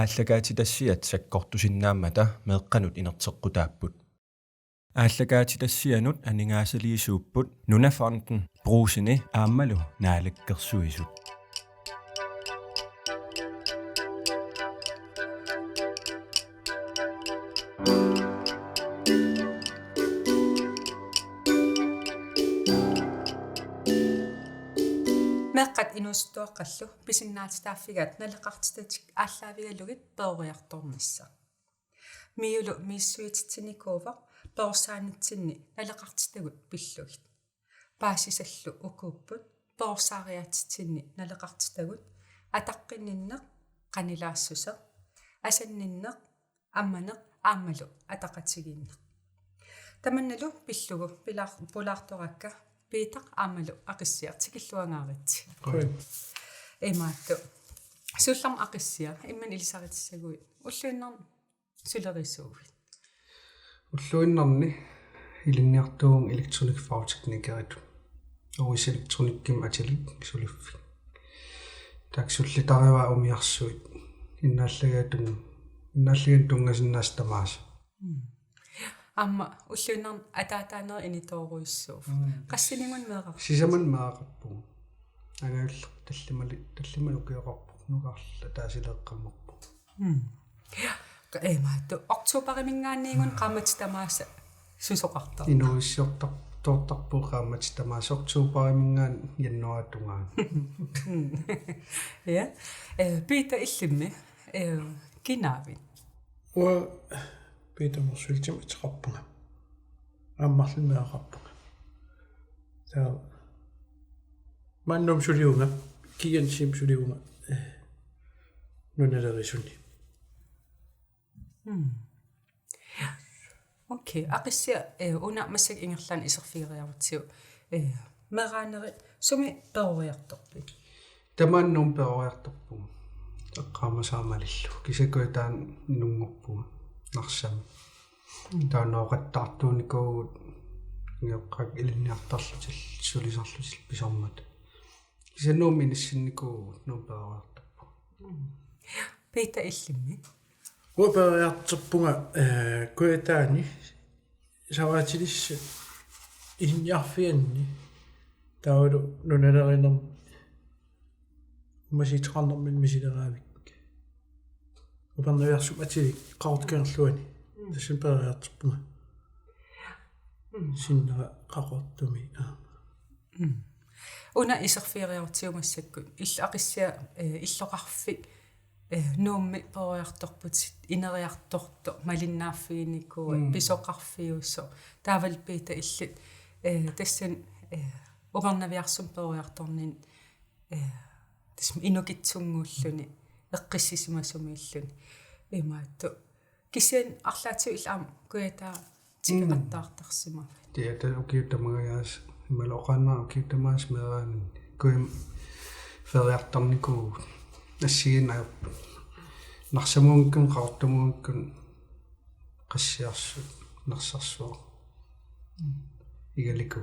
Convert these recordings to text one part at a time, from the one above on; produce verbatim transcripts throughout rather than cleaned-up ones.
Aallakaatitassiat sakkortusinnaammata meeqqanut inerteqqutaapput. Aallakaatitassianut aningaasaliisuupput Nunafonden, Brugseni aammalu Naalakkersuisut. Meeqqat inuusuttuaqqallu pisinnaatitaaffigaat naleqartitatik aallaavigalugit peroriartornissaq. MIO-lu misissuititsinikuuvoq perorsaanitsinni naleqartitagut pillugit. Paasisallu ukuupput perorsaariaatitsinni naleqartitagut: ataqqinninneq, qanilaassuseq, asanninneq, ammaneq aammalu ataqatigiinneq. Tamannalu pillugu pilaar-, pulaartoraakka Piitaq aammalu Aqissiaq, tikilluangaaritsi. Qujan. Imaattoq. Siullermik Aqissiaq, imminut ilisaritissaguit. Ulluinnarni sulerisuuvit? Ulluinnarni ilinniartuuvunga elektronikfagteknikeritut. O S Elektronikkimik atilik suliffik. Taakku sullitarivaat umiarsuit. Innaallagiatun-, innaallagianut tunngasinnaasut tamaasa. Mm. Aamma ulluinnarni ataataaneri initoorujussuuvoq. Mm. Qassinik-una meerarpit? Sisamanut meeraqarpugut. Angajulleq tallimali-, tallimanik ukioqarpoq, nukarleq ataasileeqqammerpoq. Mm. Ka-, imaattoq oktoberiminngaanniit-una qaammatit tamaasa susoqartarput. Inuuissiortar-, toortarpugut qaammatit tamaasa oktoberiminngaanniit januaarip tungaanut. Mm. Ja. Eh, Piitaq, illimmi, eh, kinaavit? Uanga Piitaq Motzfeldtimik ateqarpunga. Aamma marlunnik meeraqarpunga. Taava maani Nuummi sulivunga, G N C-mi sulivunga, eh, nunalerisuni. Mm. Okay, Aqissiaq, eh, una massakkut ingerlaannaq iserfigeriarutsigu, eh, meeraanerit sumi peroriartorpit? Tamaani Nuummi peroriartorpunga. Eqqaamasara malillugu. Kisianni Kujataani inunngorpunga Narsami. Mm. Taava nooqattaartuunikuuvugut ingeqqaak ilinniartarlutillu sulisarlutillu pisarmata. Kisianni Nuummi inissinnikuuvugut, Nuummi peroriartorpunga. Mm. Piitaq, illimmi? Uanga peroriartorpunga, eh, Kujataani savaatilissat ilinniarfianni taavalu nunalerinermi uummasiuteqarnermini misileraavik. Upernaviarsumik atilik Qaqortoq Kangerluani. Mm. Tassani peroriartorpunga. Mm. Sinnera Qaqortumi aamma. Mm. Una iserfigeriarutsigu massakkut. Ill-, Aqissiaq, eh, illoqarfik, eh, Nuummi peroriartorputit, ineriartortoq, malinnaaffiginikuuat, mm, pisoqarfiusoq. Taavalu Piitaq, illit, eh, tassani, eh, upernaviarsumik peroriartorninni, eh, tassami inukitsunnguulluni, eqqissisimasumilluni. Imaattoq. Kisianni arlaatigut illit aamma Kujataa tikeqattaartarsimavat. Mm. Tassa ukiut tamangajaasa, imaluunniit oqaannartumik ukiut tamaasa meeraaninni. Kujammi feriartarnikuuvugut. Assigiinneq ajorput. Narsamuunngikkunik, Qaqortumuunngikkunik, Qassiarsuk, Narsarsuaq. Mm. Igaliku,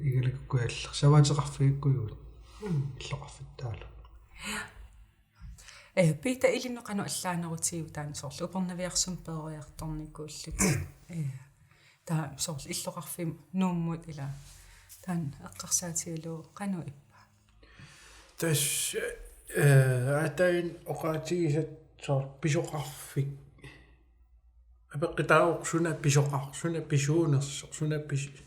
Igaliku, Kujalleq. Savaateqarfigikkujuit. Mm. Illoqarfittaalu. Eh, Piitaq, ilinnut qanoq allaanerutigiviuk taanna, soorlu upernaviarsumik peroriartornikuullutit? Eh, taava soorlu illoqarfimmi Nuummut ilaa taanna eqqarsaatigalugu qanoq ippa? Tassa, eh, aataaginnaq oqaatigisat soorlu pisoqarfik. Apeqqutaavoq suna pisoqar-, suna pisuunersoq, suna pis-,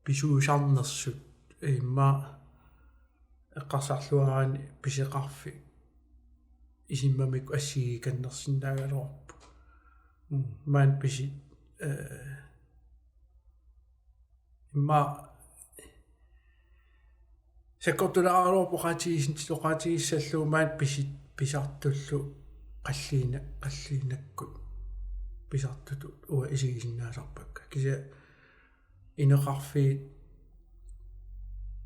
pisuusarnersut, immaqa eqqarsarluaraanni pisoqarfik isimmamik assigiikannersinnaagaluarpoq. Mm, maani pisit, eh, immaqa sakkortulaaraluarpoq oqaatigisin-, oqaatigissallugu maani pisit pisartullu qalliina-, qalliinakkut pisartutut uanga isigisinnaasarpakka. Kisianni ineqarfiit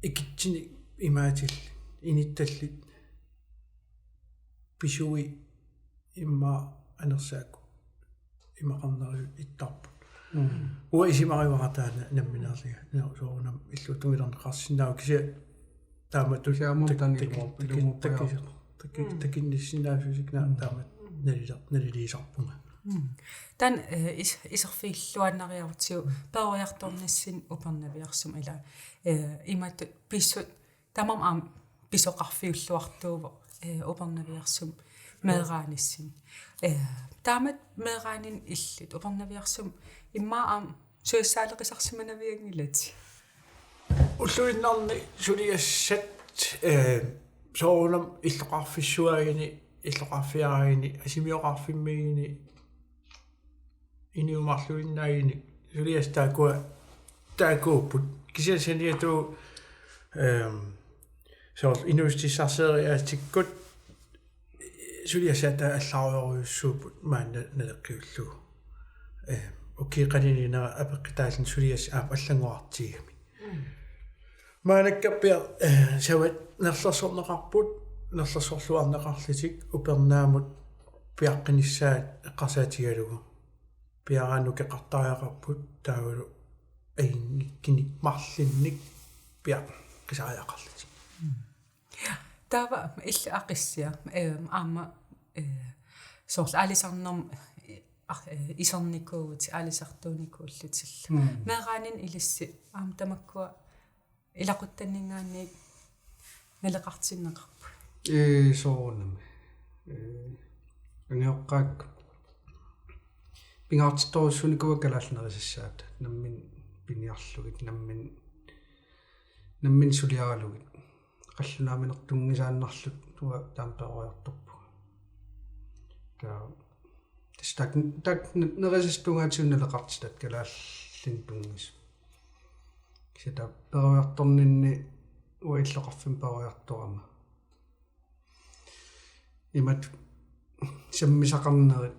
ikittunik imaatillit, inuttallit pisui immaqa anersaakkut imaqarnerusut ittarput. Mm. Uanga isumaqarpunga taanna nammineerlunga. Nao soorunami illuatungilerneqarsinnaavoq kisianni taamatut. Kisianni aamma tak-, taanna tak-, ilumut-, tak-, ilumut-, tak-, tak-, tak-, mm, takunnissinnaasuusikkina, mm, taamatut. nalila- naliliisarpunga. Taanna, eh, is- iserfigilluinnariartigu peroriartornissinni upernaviarsumik ilaa, eh, imatut pissut tamarmik aamma pisoqarfiulluartuuvoq, eh, upernaviarsumik meeraanissinni. Eh, taamatut meeraaninni illit upernaviarsumik immaqa aamma sulissaaleqisarsimanavianngilatit? Ulluinnarni suliassat, eh, soorunami illoqarfissuaguni, illoqarfiaraguni, asimioqarfimmiiguni, inuumarluinnaaguni suliassat taakkua taakkuupput. Kisianni saniatigut, ehm, soorlu inuussutissarsioriaatsikkut suliassat taakku allarujorujussuupput maanna naleqqiullugu. Ehm, ukiup qanininera apeqqutaalluni suliassat aamma allanngorartigigamik. Maannakkut piar-, eh, savat nerlersorneqarput, nerlersorluarneqarlutik upernaamut piaqqinissaat eqqarsaatigalugu. Piareerneqartariaqarput taavalu ajunngikkunik marlunnik piaqqisariaqarlutik. Taava illit Aqissia, ehm, aamma, eh, soorlu aalisarnermut, eh, ar-, eh, isernikuuvutit, aalisartuunikuullutillu. Mm. Meeraaninni ilissi aamma tamakkua ilaquttanninngaanniit naleqartinneqarput? Ee, soorunami. Ee, angajoqqaakka pingaartittorujussuunikuuakka kalaallit nerisassaat. Nammineq piniarlugit, nammineq, nammineq suliaralugit. Qallunaaminertunngisaannarluta uanga taama peroriartorpunga. Taava tassa taakku, taakku nerisassat tungaatigut naleqartitat kalaallinik tunngasut. Kisianni taava peroriartorninni uanga illoqarfimmi peroriartorama. Imatut sammisaqarnerit.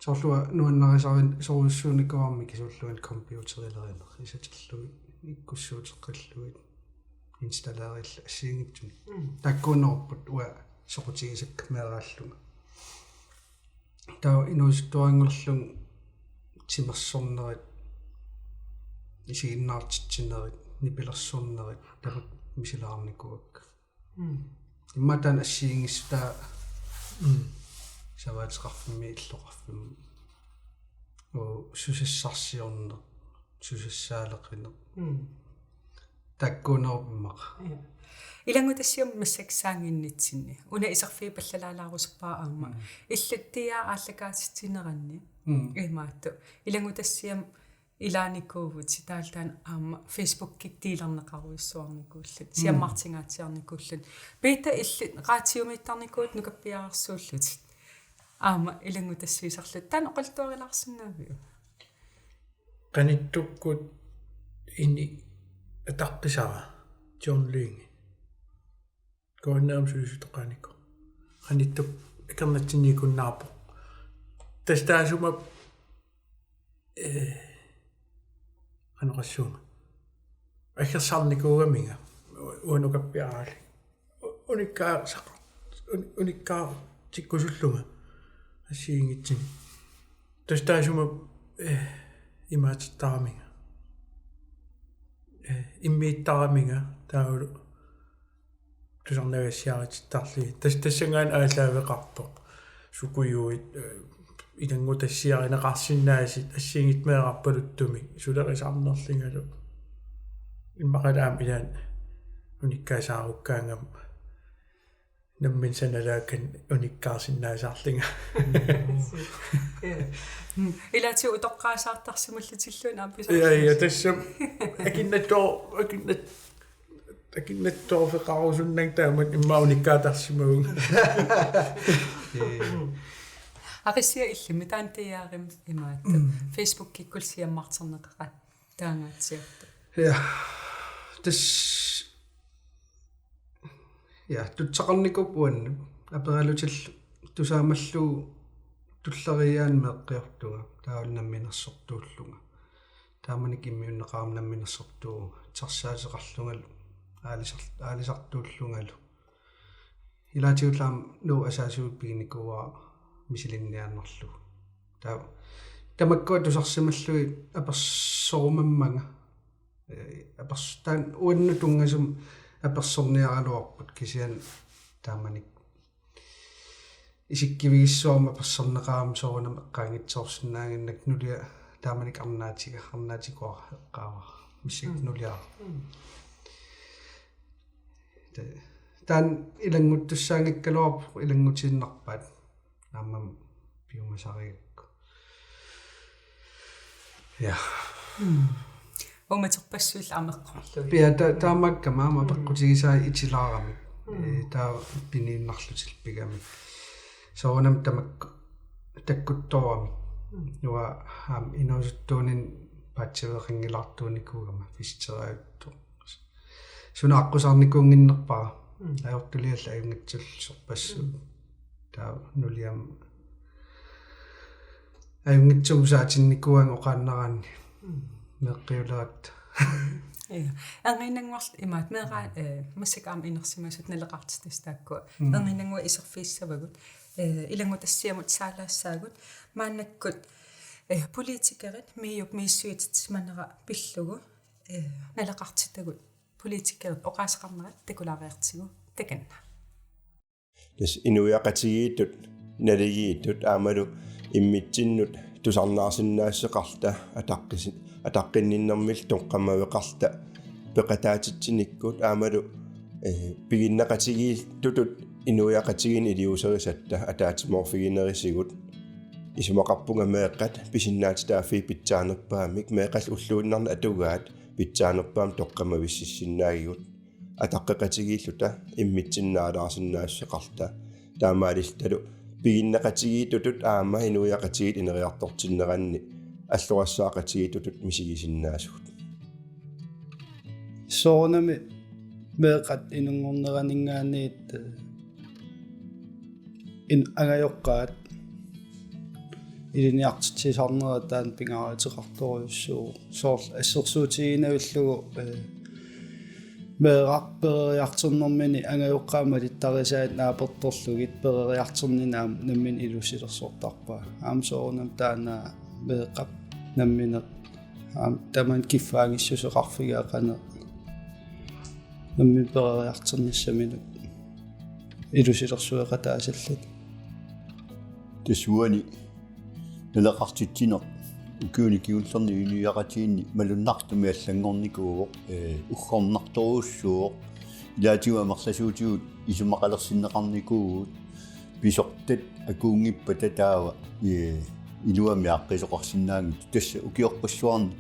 Soorlu uanga nuannarisarin-, -sorujussuunikuugama mikisuulluunniit computerilerineq. Isaterlugit, ikkussuuteqqillugit, installerillugu assigiinngitsunik. Mm. Taakkuunerupput uanga soqutigisakka meeraallunga. Taava inuusuttuaranngorlunga timersornerit, isiginnaartitsinerit, nipilersornerit, tamakku misilaarnikuuakka. Mm. Immaqa taanna assigiinngissutaa. Mm. Savaateqarfimmi, illoqarfimmi. Uu, susassarsiorneq, susassaaleqineq. Mm. Taakkuunerupput immaqa. Ja. Ilanngutassiami massakkut saannginnitsinni. Una iserfigipallalaalaarusuppara aamma. Mm. Illit T R aallakaatitsineranni. Mm. Imaattoq. Ilanngutassiami ilaanikuuvutit taavalu taanna aamma Facebookikkut delerneqarujussuarnikuullutit, mm, siammartingaatsiarnikuullutit. Peter, illit raatiumiittarnikuuvutit nukappiararsuullutit. Aamma ilanngutassiisarlutit. Taanna oqaluttuarilaarsinnaaviuk? Qanittukkut ini ataqqisara John Lynge. Kuannaam sulisutoqaaniko. Qanittukkut akornatsinniikkunnaarpoq. Tassa taassuma, eh, qanoq oqassuunga. Aggersarnikuugaminga. U-, uanga nukappiaraallunga. U-, unikkaasaq-, un-, unikkaartikkusullunga. Assigiinngitsunik. Tassa taassuma, eh, imaatittaraminga. Eh, immiittaraminga taavalu tusarnaagassiaritittarlugit. Tas-, tassanngaanniit aallaaveqarpoq. Sukujuit, eh, ilanngutassiarineqarsinnaasut assigiinngitsut meerarpaluttumik sulerisarnerlungalu. Immaqalu aamma ilaanni unikkaasaarukkaangama nammineq sanalaakkanik unikkaarsinnaasarlunga. Mm. Ilaatigut utoqqaasaartarsimallutilluunniit aamma pisarsimasut. Ja, ja, tassami. Akinnattoor-, akinnat-, akinnattoorfeqarusunnanga taamatut immaqa unikkaatarsimavunga. Ee. Aqissia, illimmi taanna T R-imi imaattoq. Mm. Facebookikkut siammarterneqaqaat taangaatsiartoq. Ja. Tassa, ja, tutsaqarnikuupput uannut. Aperalutillu tusaamallugu tulleriiaanni meeqqiortunga, taavalu namminersortuullunga. Taamanikkut immiunneqarama namminersortuuvunga, tsarsaateqarlungalu, aalisar-, aalisartuullungalu. Ilaatigullu aamma Nuup asaasugut piginikuuara misilinniaannarlugu. Taava tamakkua tusarsimallugit apersorumammanga. Ee, apers-, taanna uannut tunngasumik apersorniaraluarput kisianni taamanikkut. isikkivigissuarmik apersorneqarami soorunami eqqaanngitsoorsinnaaginnakku nulia taamanikkut arnaatiga, arnaatikuuara eqqaavara. Missi Mm. nulia. Mm. Te-, taanna ilannguttussaanngikkaluarpoq ilanngutiinnarpaat. Aamma piumasarigakku. Ja. Mm. Uumaterpassuillu ameqqorlugit. Pia ta-, taamaakkami aamma Mm. peqqutigisai itilaaramik. Mm. Ee, taava piniinnarlutillu pigamik. Soorunami tamakku takkuttoorami. Mm. Uanga aamma inuusuttuunini paatsiveeqanngilaartuunikuugama visiteraajuttoq. Suna aqqusaarnikuunnginnerpara. Mm. Ajortuliallu ajunngitsullu sorpassuit. Mm. Taava nuliama ajunngitsumik saatinnikuuanga oqaannaraanni. Mm. Meeqqiuleratta. Ja. Erniinnannguaq imaat meeqqat, eh, massakkut aamma inersimasut naleqartitassat taakkua. Mm. Erniinnannguaq iserfigissavagut. Eh, ilanngutassiamut saalaassaagut. Maannakkut, eh, politikerit MIO-p misissuititsimanera pillugu, eh, naleqartitagut. Politikerit oqaaseqarnerat takulaariartigu takanna. Tassa inuiaqatigiittut naligiittut aammalu immitsinnut tusarnaarsinnaassuseqarluta ataqqisi-, ataqqinninnermillu toqqammaveqarluta peqataatitsinikkut aammalu, eh, piginneqatigiittutut inuiaqatigiinni iliuserisatta ataatsimoorfiginerisigut. Isumaqarpunga meeqqat pisinnaatitaaffii pitsaanerpaamik meeqqat ulluinnarni atugaat pitsaanerpaamik toqqammavissisinnaagigut. Ataqqeqatigiilluta immitsinnut naalaarsinnaassuseqarluta. Taamaalillutalu piginneqatigiittutut aamma inuiaqatigiit ineriartortinneranni alloriarsaaqatigiittutut misigisinnaasugut. Soorunami meeqqat inunngorneraninngaanniit, eh, in-, angajoqqaat ilinniartitsisarnerat taanna pingaaruteqartorujussuuvoq. Soorlu assersuutigiinnavillugu, eh, meeraq peroriartornermini angajoqqaat malittarisaat naapertorlugit peroriartornini aamma nammineq ilusilersortarpaa. Aamma soorunami taanna meeqqap nammineq aamma tamanna kiffaanngissuseqarfigaa qanoq nammineq peroriartornissaminut ilusilersueqataasalluta. Tassa uani naleqartitsineq ukiuni kingullerni inuiaqatigiinni malunnartumik allanngornikuuvoq, eh, uggornartorujussuuvoq, ilaatigut amerlasuutigut isumaqalersinneqarnikuuvugut, pisortat akuunngippata taava, eh, iluamik aaqqiisoqarsinnaanngitsut. Tassa ukiorpassuarni,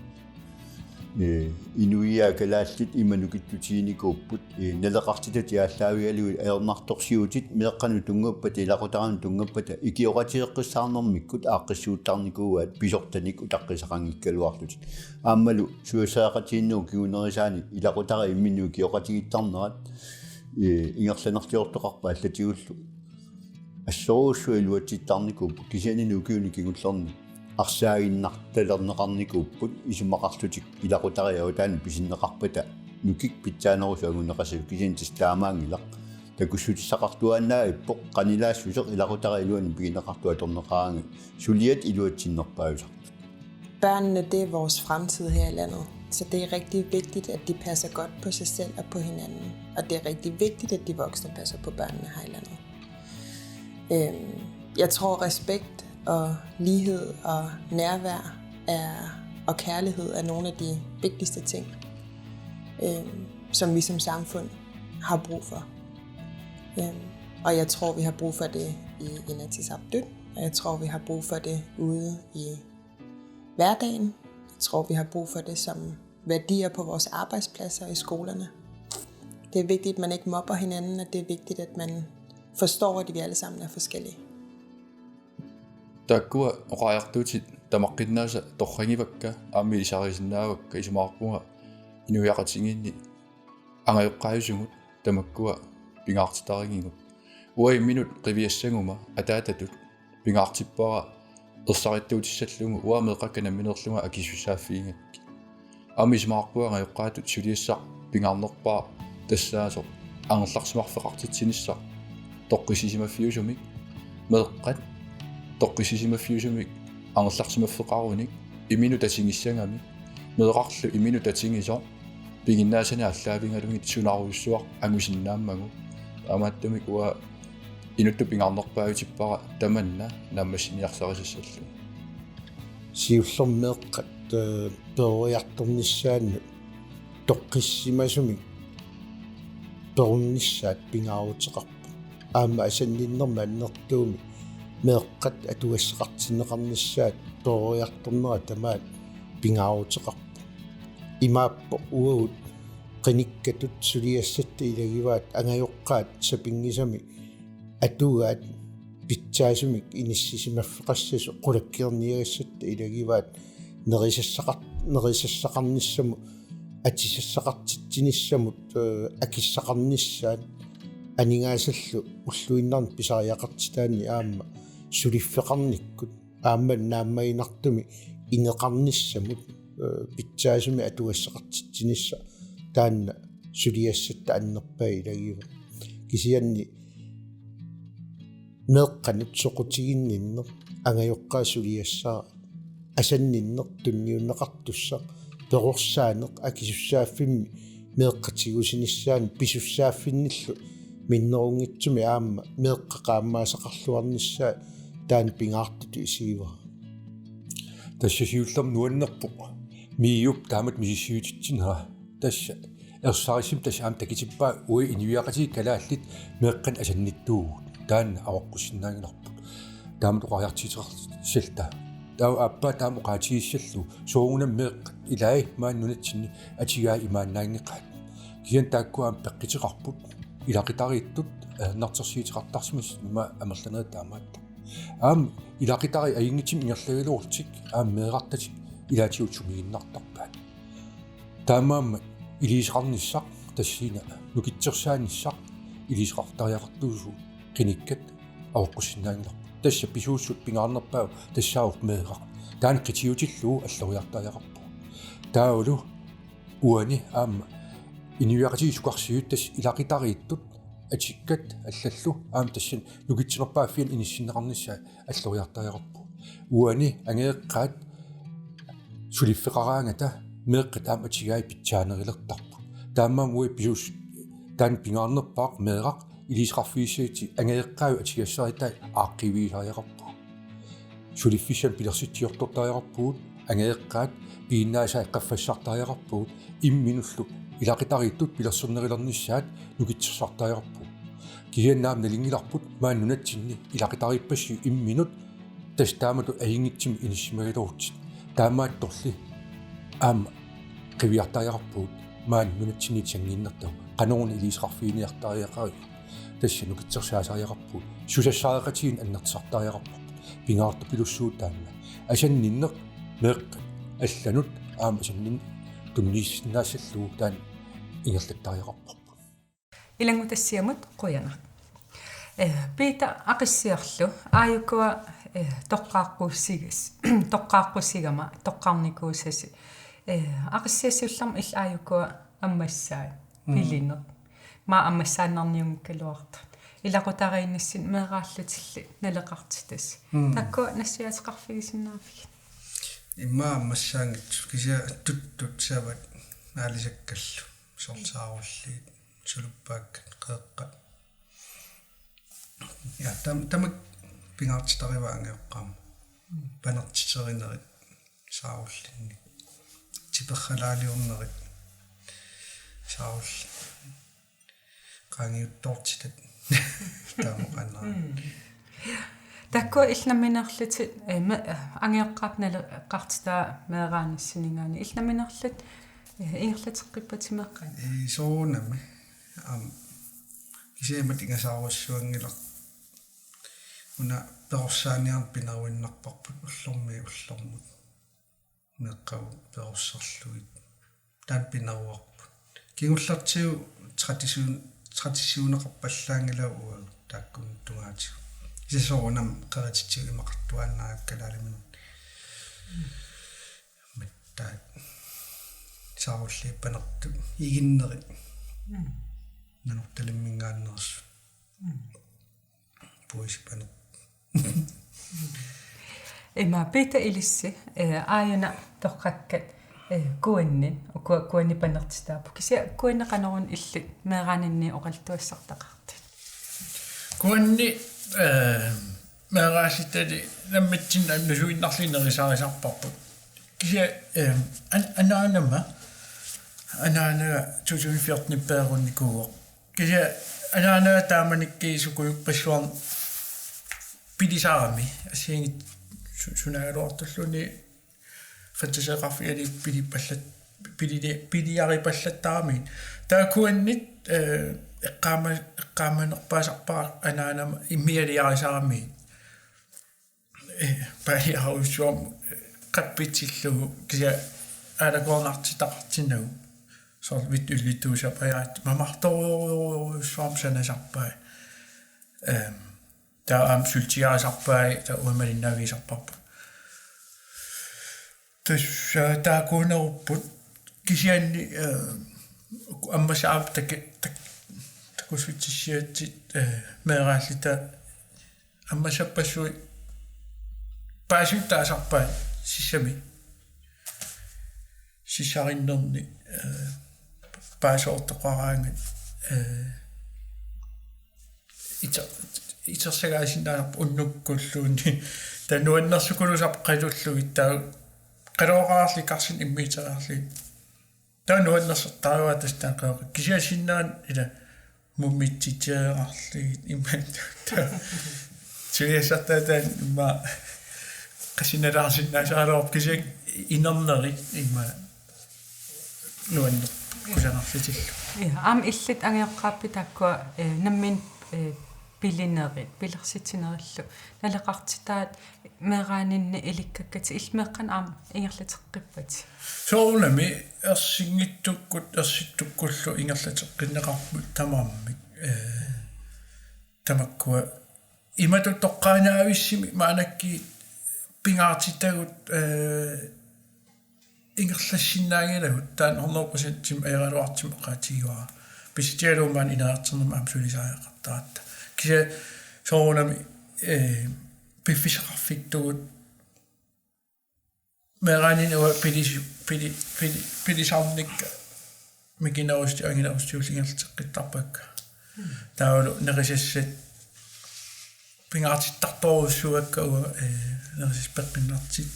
eh, inuiaat kalaallit ima nukittutiginikuupput, eh, naleqartitatit aallaavigalugit ajornartorsiutit meeqqanut tunngappata ilaqutaranut tunngappata ikioqatigeeqqissaarnermikkut aaqqissuuttarnikuuaat pisortanik utaqqisaqanngikkaluarlutik. Aammalu susassaqatigiinnerup kingunerisaanik ilaqutariit imminnut ikioqatigiittarnerat, eh, ingerlanerliortoqarpat allatigullu assorujussuaq iluatsittarnikuupput kisianni ukiuni kingullerni arsaaginnartalerneqarnikuupput isumaqarlutik ilaqutariit avataani pisinneqarpata nukik pitsaanerusut anguneqassasoq kisianni tassa taamaanngilaq. Takussutissaqartuaannavippoq qanilaassuseq ilaqutariit iluanni pigineqartut atorneqaraangat suliat iluatsinnerpaajusartut. Børnene, det er vores fremtid her i landet, så det er rigtig vigtigt, at de passer godt på sig selv og på hinanden. Og det er rigtig vigtigt, at de voksne passer på børnene her i landet. Øhm, jeg tror, respekt og lighed og nærvær er, og kærlighed er nogle af de vigtigste ting, øhm, som vi som samfund har brug for. Øhm, og jeg tror, vi har brug for det i Inatsisartut, og jeg tror, vi har brug for det ude i hverdagen. Jeg tror, vi har brug for det som værdier på vores arbejdspladser og i skolerne. Det er vigtigt, at man ikke mobber hinanden, og det er vigtigt, at man forstår, at vi alle sammen er forskellige. Taakkua oqariartuutit tamaqqinnaasa torragivakka, aamma ilisarisinnaavakka, isumaqarpunga inuiaqatigiinni angajoqqaajusugut tamakkua pingaartitarigigut. Uanga imminut qiviassaguma ataatatut pingaartippara ersarittuutissallugu uanga meeqqakka nammineerlunga akisussaaffigigakkit. Aamma isumaqarpunga angajoqqaatut suliassaq pingaarnerpaaq tassaasoq angerlarsimaffeqartitsinissaq toqqissisimaffiusumik, meeqqat toqqissisimaffiusumik angerlarsimaffeqarunik imminut tatigissagami, meerarlu imminut tatigisoq piginnaasanik aallaavigalugit sunarujussuaq angusinnaammagu. Taamaattumik uanga Inuttut pingaarnerpaavitippara tamanna naammassiniarsarisassallugu. Siullermik meeqqat, eh, peroriartornissaannut toqqissisimasumik perornissaat pingaaruteqarpoq. Aamma asanninnermik annertuumik meeqqat atugassaqartinneqarnissaat peroriartornera tamaat pingaaruteqarpoq. Imaappoq uagut qinikkatut suliassatta ilagivaat angajoqqaat sapinngisamik atugaat pitsaasumik inissisimaffeqassasoq qulakkeerniagassatta ilagivaat nerisassaqar-, nerisassaqarnissamut atisassaqartitsinissamut, eh, akissaqarnissaat aningaasallu ulluinnarni pisariaqartitaanni aamma suliffeqarnikkut aamma naammaginartumik ineqarnissamut, eh, pitsaasumik atugassaqartitsinissaq taanna suliassatta annerpaat ilagivaat. Kisianni meeqqanut soqutiginninneq angajoqqaat suliassaat asanninneq tunniunneqartussaq perorsaaneq akisussaaffimmi meeqqat tigusinissaannut pisussaaffinnillu minnerunngitsumik aamma meeqqat qaammaasaqarluarnissaat taanna pingaartutut isigivara. Tassa siullermik nuannerpoq MIO-p taamatut misissuititsinera. Tassa ersarissumik tassa aamma takutippaa uagut inuiaqatigiit kalaallit meeqqanik asannittuuvugut. Taanna avaqqussinnaanngilarput. Taamatut oqariartuuteqarsinnaalluta. Taava aappaa taama oqaatigissallugu. Soorunami meeqqat ilaat maani nunatsinni atugaat imaannaanngikkaat. Kisianni taakku aamma peqquteqarput. Ilaqutariittut ajornartorsiuteqartarsimasut ima amerlanerit taamaattut. Aamma ilaqutariit ajunngitsumik ingerlagaluarlutik aamma meerartatik ilaatigut sumiginnartarpaat. Taamaammat iliuuseqarnissaq tassani nukittorsaanissaq iliuuseqartariaqartuusoq qinikkat avaqqussinnaanngilarput. Tassa pisuussut pingaarnerpaavoq tassaavoq meeraq. Taanna qitiutillugu alloriartariaqarpoq. Taavalu uani aamma inuiaqatigiit sukarsuit tassa ilaqutariittut atukkat allallu aamma tassani nukittunerpaaffiani inissinneqarnissaat alloriartariaqarpoq. Uani angajoqqaat suliffeqaraangata meeqqat aamma atugaat pitsaanerulertarput. Taamaammat uagut pisuus-, taanna pingaarnerpaaq meeraq iliuuseqarfigissagutsigu angajoqqaavi atugassaritai aaqqiivigisariaqarpagut. Suliffissamik pilersitsiortortariaqarpugut, angajoqqaat piginnaasaat qaffassartariaqarpugut, imminullu ilaqutariittut pilersornerulernissaat nukittorsartariaqarpugut. Kisianni aamma nalunngilarput maani nunatsinni ilaqutariippassuit imminut tassa taamatut ajunngitsumik inissimagaluarlutik. Taamaattorli aamma qiviartariaqarpugut maani nunatsinniit sanngiinnertagut. Qanoruna iliuuseqarfiginiartariaqarigut. Tassa nukittorsaasariaqarpugut. Susassaqatigiinneq annertusartariaqarparput. Pingaartorujussuuvoq taanna. Asanninneq meeqqat allanut aamma asanninneq tunniussinnaassallugu taanna ingerlattariaqarparput. Ilanngutassiamut qujanaq. Eh, Peter Aqissiarlu, aajukua, eh, toqqaaqqussigas-, toqqaaqqussigama, toqqarnikuusasi. Eh, Aqissiaq siullermik illit aajukua ammassaat, mm, pilineq. Maa ammassaannarniunngikkaluartoq. Ilaqutariinnissinni meeraallutilli naleqartitas. Mm. Taakkua nassuiaateqarfigisinnaavigit? Immaqa ammassaanngitsut kisianni tuttut savat aalisakkallu. Soorlu saarulliit, suluppaakkat, qeeqqat. Ja, tam-, tamakku pingaartitarivaat angajoqqaama. Panertiterinerit saarullinnik. Tiperalaaliornerit saarullinnik. Qaangiuttoortitat. Taama qanaa. Mm. Taakkua illit nammineerlutit, eh, me-, eh, angajoqqaap naleqartitaa meeraanissinninngaanniit. Illit nammineerlutit, eh, ingerlateqqippatit meeqqanut? Ii, soorunami. Aamma. Kisianni imatut ingasaarujussuanngilaq. Una perorsaaniarneq pineruinnarparput ullormiit ullormut. Meeqqagut perorsarlugit. Taanna pineruarput. Kingullertigut tradition-, traditioneqarpallaanngilagut uagut taakkununnga tungaatigut. Kisianni soorunami qerititsigut imaqartuaannarput kalaaliminerni. Mattaat. Saarulliit panertut iginnerit. Mm. Nanortalimminngaanneersut. Mm. Puisipaneq. Ima Peter ilissi, eh, aajuna toqqakkat, eh, kuanni, ukua kuanni panertitaapput. Kisianni kuanni qanoruna illit meeraaninni oqaluttuassartaqartut? Kuanni, eh, meeraallitali nammineq annusuinnarli nerisarisarparput. Kisianni, eh, an-, anaanama, anaanaga to tusind fjorten peerunnikuuvoq. Kisianni anaanaga taamanikkut sukujuppassuarnik pilisarami, assigiinngitsunik su-, sunaagaluartulluunniit fritidseqarfigalugit pilipallat-, pilili-, piliaripallattaramikkit. Taava kuannit, eh, eqqaama-, eqqaamanerpaasarpara anaanama immialiarisaramikkit. Eh, paasiarujussuarmik, eh, qappitsillugu kisianni aalakoornartitaqartinnagu. Soorlu vitullitussapajaat mamartorujorujussuarmik sanasarpai. Ehm, taava aamma sultiarisarpai, taava uanga malinnaavigisarparput. Tassa taakkuunerupput kisianni, eh, ammassaapput tak-, tak-, takussutissiatsit, eh, meeraalluta ammassappassuit paasiuttaasarpaat sissami. Sissarinnerni, eh, paasoortoqaraangat, eh, iter-, itersagaasinnaasarput unnukkulluunniit. Taava nuannersukulusarput qatullugit, taava qaloqarlugit karsinnut immiuteriarlugit. Taava nuannersortarpara tassa taanna qeoqa. Kisianni sinnaanut ila mumitsitsiarlugit imaattoq. Taava suliassartaa taanna immaqa qasinalaarsinnaasaraluarpoq kisianni inerneri immaqa nuanneq kusanarlutillu. Ja, aamma illit angajoqqaappit taakkua, eh, nammineq, eh, pilinerit, pilersitsinerillu. Naleqartitaat meeraaninni ilikkakkatit illit meeqqanut aamma ingerlateqqippat? Soorunami ersinngitsukkut, ersittukkullu ingerlateqqinneqarput tamarmik, eh, tamakkua imatut toqqaannavissumik maannakkut pingaartitagut, eh, ingerlassinnaanngilagut taanna hundrede procentimik ajoraluartumik oqaatigivara. Pissutigalugu maani ineriartornermut aamma sulisariaqartaratta. Kisianni soorunami, eh, piffissaqarfittugut meeraaninni uanga pilis-, pili-, pili-, pilisarnikka mikinerusut anginerusut ingerlateqqittarpakka. Taavalu nerisassat pingaartittartorujussuuakka uanga, eh, nerisassat peqqinnartut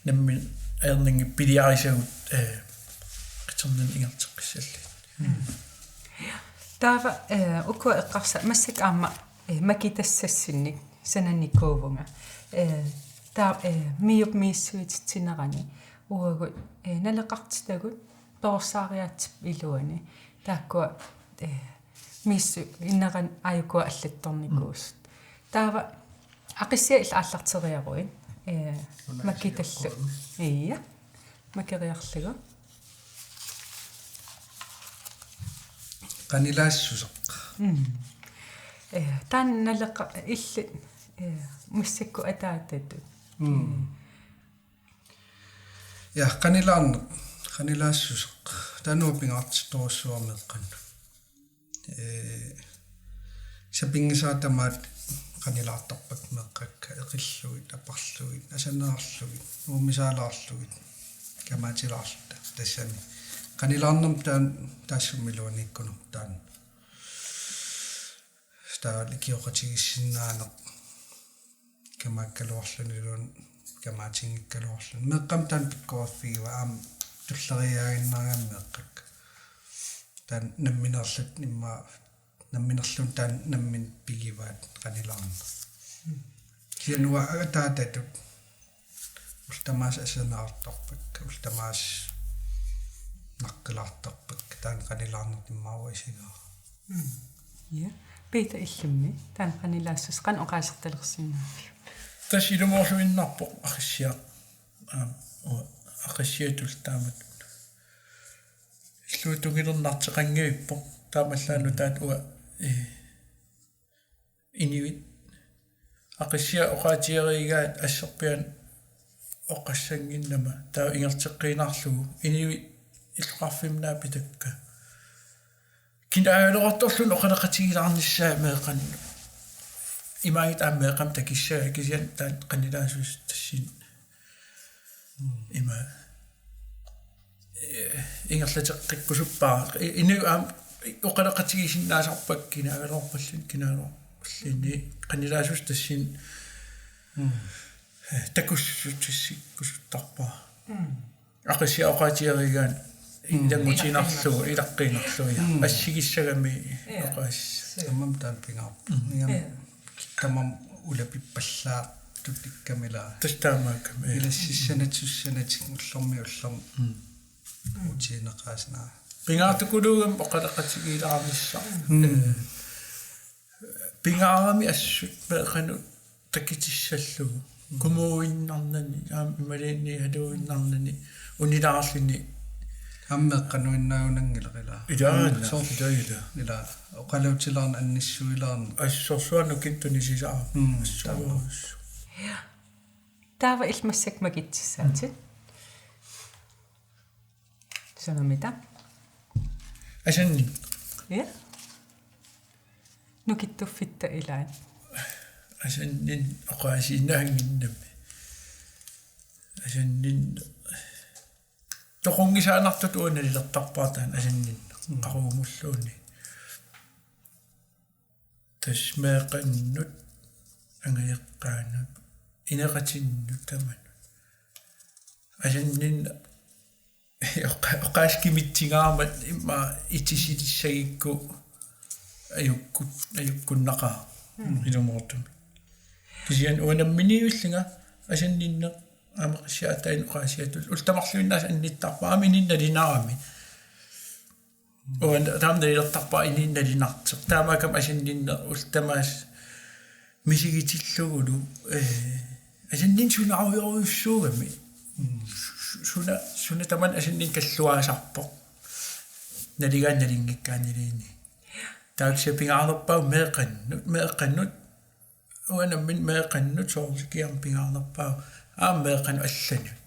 nammineq ajornanngilaq piliarisagut, eh, qiterninni ingerlateqqissallugit. Taava, eh, ukua eqqarsaat massakkut aamma, eh, makitassassinnik sananikuuvunga. Eh, taava, eh, MIO-p misissuititsinerani uagut, eh, naleqartitagut perorsaariaatsip iluani. Taakkua, eh, misissuinerani aajukua allattornikuusut. Taava Aqissiaq illit aallarteriaruit, eh, una makitallu. Isiaqqaarami. Ia. Makeriarlugu. Qanilaassuseq. Mm. Eh, taanna naleqqa-, illit, eh, massakkut ataatatut. Mm. Ja, qanilaarneq, qanilaassuseq. Taanna pingaartittorujussuuara meeqqannut. Eh, sapinngisaat tamaat qanilaartarpakka meeqqakka eqillugit, aparlugit, asanneqarlugit, uumisaalaarlugit, kamaatilaarluta tassami. Qanilaarnermut taanna taassuma iluaniikkunerput taanna. Taava ikioqatigiissinnaaneq kamaakkaluarluniluunniit, kamaatinngikkaluarluni. Meeqqamut taanna pikkoriffigivaat aamma tulleriiaaginnarigami meeqqakka. Taanna nammineerluta immaqa, nammineerluni taanna nammineq pigivaat qanilaarneq. Kisianni uanga ataatatut ullut tamaasa asanneqartarpakka, ullut tamaasa naqqilaartarpakka, taanna qanilaarneq immaqa isigaara. Mm. Ja. Peter, illimmi taanna qanilaassuseq qanoq oqaasertalersinnaaviuk? Tassa ilumoorluinnarpoq Aqissiaq. Aamma, uanga Aqissiatut taamatut illuatungilernartoqanngivippoq. Taamaallaat nutaat uanga, eh, inuit Aqissiaq oqaatigereegaat asserpiaanut oqassannginnama taava ingerlateqqiinnarlugu inuit illoqarfimmi naapitakka. Kinaagaluartorluunniit oqaloqatigilaarnissaat meeqqannut. Imaanngitsoq aamma meeqqamut takissagaa kisianni taanna qanilaassuseq tassani. Ima, eh, ingerlateqqikkusuppara. I-, inuit aamma oqaloqatigisinnaasarpakka kinaagaluarpalluunniit kinaagaluar-, Ullini qanilaassuseq tassani, eh, takussutissikkusuttarpara. Aqassiaq oqaatigereeraa ilanngutinarlugu, ilaqqiinnarlugu, ja. Assigissagami oqaas. Tamanna taanna pingaarpoq. Niam tamanna ulapippallaartut ikkamila. Tassa taamaakkami, ja. Ilassissanatik sussanatik ullormiit ullormut. Utiineqaasnaa. Pingaartukuluugami oqaloqatigiilaarnissaq. Pingaarami assut meeqqanut takutissallugu. Kumuuinnarnani, aamma imaluunniit haluinnarnani, unilaarluni. Aamma meeqqanuinnaanngilaq ilaa. Ilaa, soorlu ilaa, ilaa. Ilaa, oqaluutilaarneq annissuilaarneq. Assorsuaq nukinnik tunisilaarneq. Mm, assorsuaq. Taava illit massakkut makitsissaatit. Sanamita. Asanninneq. Ja. Nukittuffitta ilaat. Asanninneq oqaasiinnaannginnami. Asanninneq. Toqunngisaannartutut uanga nalilertarpara taanna asanninneq. Mm. Qaqugumulluunniit. Tassa meeqqannut, angajoqqaanut, ineqatinnut tamanut. Asanninneq oqa-, oqaaseq kimitsigaarmat immaqa itisilissagukku ajukkut-, ajukkunnaqaaq. Mm. Ilumoortumik. Kisianni uanga namminiivillunga asanninneq aamma qissiatain oqaasiatut ullut tamarluinnaasa annittarpara aamma inunnut nalunaarami. Uanga taama nalilertarpara inunnut nalunartoq. Taamaakkami asanninneq ullut tamaasa misigitillugulu, eh, asanninneq sunarujorujussuugami. Mm. Su-, su-, suna, suna tamanna asanninneq kalluaasarpoq. Nalugaanni nalunngikkaanniluunniit. Taava kisianni pingaarnerpaavoq meeqqannut, meeqqannut, uanga nammineq meeqqannut soorlu kiam pingaarnerpaavoq. Aamma meeqqannut allanut.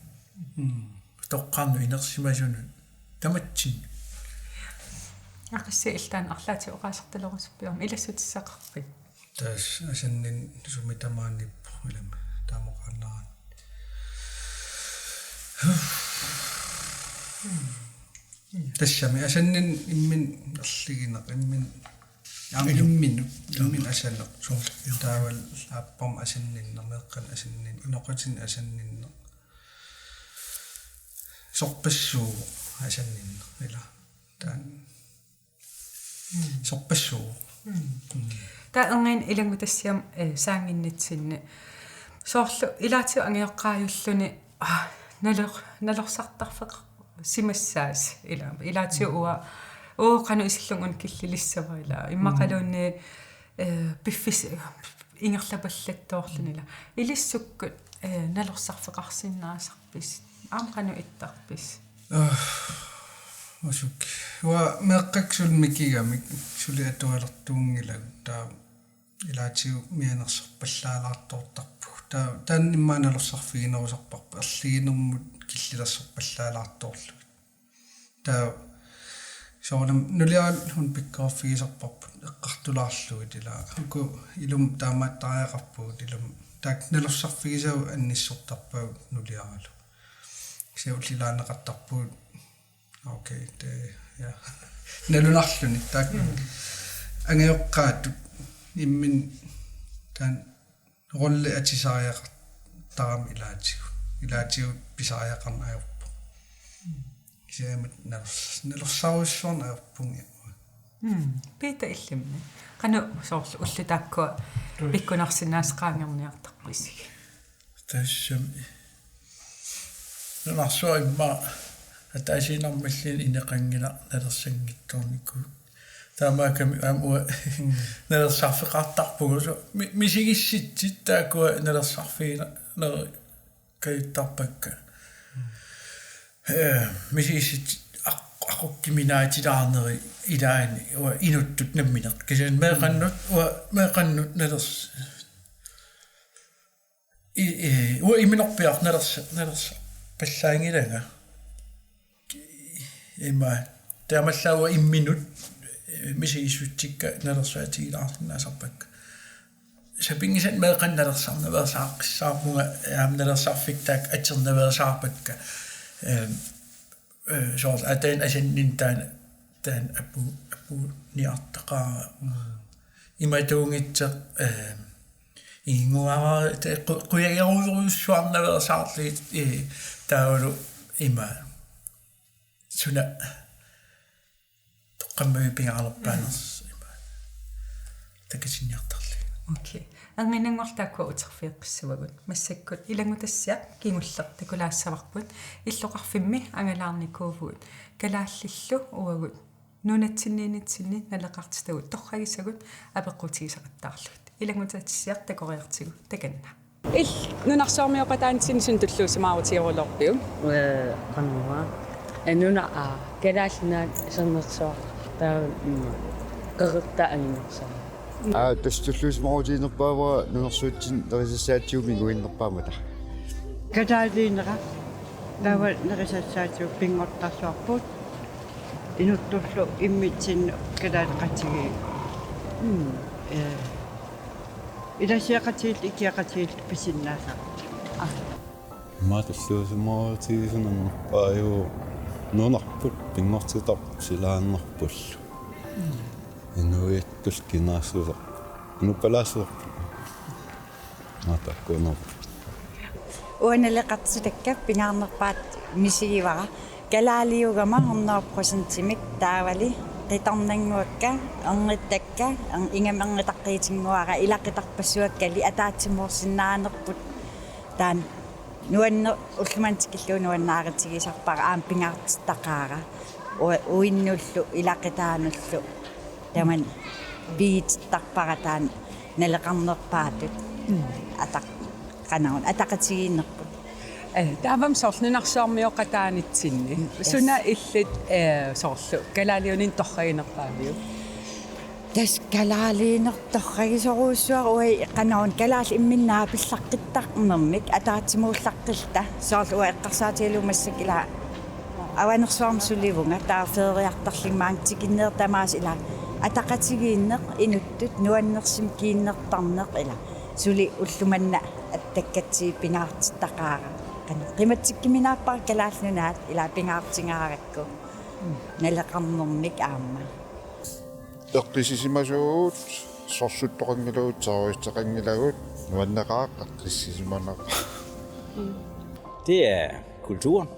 Mm. Toqqarnut inersimasunut. Tamatsinnut. Aqassiaq illit taanna arlaatigut oqaasertalerusuppiuk aamma ilassutissaqarpit? Tassa asanninneq sumi tamaaniippoq ilami taamoqaannarani. Tassami asanninneq imminut erligineq, imminut, aamma imminut, imminut asaneq. Soorlu. Taavalu aappama asanninneq, meeqqanut asanninneq, inoqatinut asanninneq. Sorpassuuvoq asanninneq, ilaa. Taanna. Mm. Sorpassuuvoq. Mm. Mm. Taava erniinnaq ilanngutassiami, eh, saannginnitsinni. Soorlu ilaatigut angajoqqaajulluni, ah, nalor-, nalorsartarfeqarsimassaasi ilaa. Ilaatigut uanga, uu, qanoq isillunga una killilissava ilaa. Immaqaluunniit, eh, piffissaq ingerlapallattoorluni ilaa. Ilissukkut, eh, nalorsarfeqarsinnaasarpisi? Aamma qanoq ittarpisi? Ah, masuk. Uanga meeqqakka suli mikigamik, suli atualertuunngilagut, taava ilaatigut mianersorpallaalaartoortarpugut. Taava taanna immaqa nalorsarfiginerusarparput, erliginermut killilersorpallaalaartoorlugit. Taava soorunami nuliaralu una pikkoriffigisarparput eqqartulaarlugit ilaa. Uku ilumut taamaattariaqarpugut, ilumut taakku nalorsarfigisagut annissortarpagut nuliaralu. Kisianni ullut ilaanneqartarpugut. Okay, det, ja. Nalunarluni taakku. Mm. Angajoqqaatut imminut taanna rolle atisariaqartarami ilaatigut. Ilaatigut pisariaqarneq ajorpoq. Kisianni nalors-, nalorsarujussuarneq ajorpunga. Mm, Peter, illimmi. Qanoq soorlu ullut taakkua pikkunarsinnaasoq qaangerniartarpisi? Tassami. Nunarsuaq immaqa ataasiinnarmilluunniit ineqanngilaq nalersanngitsoornikuuvoq. Taamaakkami aamma uanga nalorsarfeqartarpugut. Mi-, misigissutsit taakkua nalorsarfiginerit kajuttarpakka. Eh, misigissutsit aq-, aqukkiminaatilaarneri ilaanni uanga inuttut nammineq. Kisianni meeqqannut, uanga meeqqannut nalors-, i-, i-, uanga imminorpiaq nalersa-, nalersapallaanngilanga. Ima, taamaallaat uanga imminut, eh, misigissutsikka nalersaatigilaarsinnaasarpakka. Sapinngisannik meeqqanut nalersarnaveersaaqqissaarpunga, aamma nalersarfik taakku atornaveersaarpakka. Ehm, eh, soorlu ataani asanninneq taanna, taanna apu-, apuniartaqaara. Mm. Imatuunngitsoq, eh, inguara te qu-, qujagerujussuarnaveersaarlugit, eh, taavalu ima suna toqqammavik pingaanerpaanersoq ima takutinniartarlugit. Okay. Erniinnanngorluta taakkua uterfigeqqissavagut. Massakkut ilanngutassiaq kingulleq takulaassavarput. Illoqarfimmi angalaarnikuuvugut. Kalaallillu uagut nunatsinniinnitsinni naleqartitagut torragisagut apeqqutigisaqattaarlugit. Ilanngutassiaq takoriartigu takanna. Illit nunarsuarmioqataanitsinni suna tulluusimaarutigeruloorpiuk? Ee, qanoq. Ee, nuna, aa, Kalaallit Nunaat Sermersuaq, taava, mm, Qeqertaq anginersuaq. Aa, tassa tulluusimaarutiginerpaavara nunarsuatsinni nerisassaatigut minguinnerpaammata. Kalaaliunera, taava nerisassaatigut pinngortitarsuarput, inuttullu immitsinnut kalaaleqatigiit. Mm. Ee, ilassiaqatigiit, ikiaqatigiit pisinnaasarput. Aa. Ima tulluusimaarutigisunnerpaajuvoq nunarput pinngortitarput silaannarpullu. Inuiattut kinaassuserput. Inuppalaassuserput. Aa, taakkuunerput. Uanga naleqartitakka pingaarnerpaatut misigivara. Kalaaliugama hundrede procentimik taavali qitornannguakka, erngittakka, er-, ingammik erngitaqqiitinnguara, ilaqutarpassuakkali ataatsimoorsinnaanerput taanna nuanne-, ulloq manna tikillugu nuannaarutigisarpara aamma pingaartitaqaara. U-, uinnullu ilaqutaanullu tamanna pigitittarpara taanna naleqarnerpaatut. Mm. Ataq-, qanoq una ataqatigiinnerput. Ee, taavami soorlu nunarsuarmioqataanitsinni. Yes. Suna illit, ee, soorlu kalaaliunernik torraginerpaaviuk? Tassa kalaaliunernik torragisorujussuara uanga qanoq una kalaallit imminnut naapillaqqittarnermik ataatsimoorlaqqilluta. Soorlu uanga eqqarsaatigalugu massakkut ila Avanersuarmi sulivunga, taava feeriartarlunga maanga tikinneq tamaasa ila ataqatigiinneq, inuttut nuannersumik kiinnertarneq ila. Suli ulloq manna attakkatsigit pingaartitaqaara. Qanoq qimatsikkuminaappara Kalaallit Nunaat ila pingaartigaarakku. Naleqarnermik aamma. Eqqissisimasuugut, sorsuttoqanngilagut, terroristeqanngilagut, nuanneqaaq eqqissisimaneq. Det er kulturen,